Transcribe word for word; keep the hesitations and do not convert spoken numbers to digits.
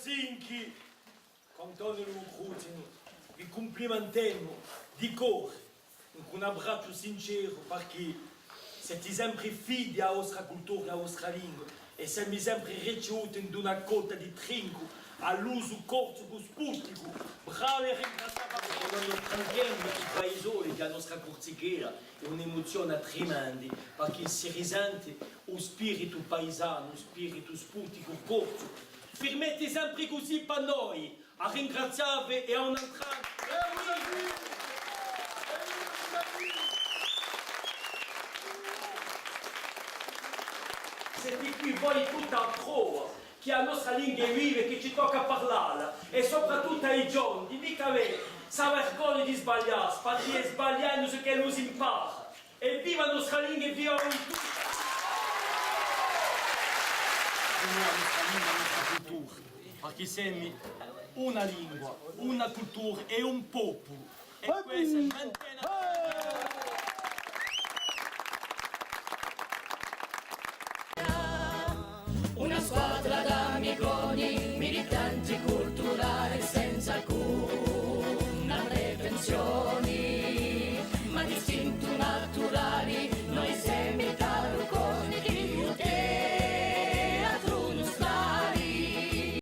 Cinchi, cantone lu crucinu, vi cumplimentemu di core, cù un abbracciu sinceru, parchì seti sempri fidi à a vostra cultura è à a vostra lingua, è semi sempri ricivuti in una cotta di trincu à l'usu corsu cusì sputicu. Bravi è ringraziati. È quandu cantemu i paisoli di a nostra Cursichella, hè un'emuzione tremenda, parchì si risenti u spiritu paisanu, u spiritu sputicu corsu. Firmeti sempri cusì pà noi. À ringrazià vi è à un antr'annu. Seti quì voi tutta a prova chì a nostra lingua hè viva è chì ci tocca à parlalla, è soprattuttu à i ghjovani, micca avè sta vergogna di sbagliassi, parchì hè sbagliendu chì ùn s'impara. Evviva a nostra lingua, evviva voi tutti! Evviva a nostra lingua, a nostra cultura, parchì semi una lingua, una cultura è un populu. È quessu mantene una squadra d'amiconi, militanti cù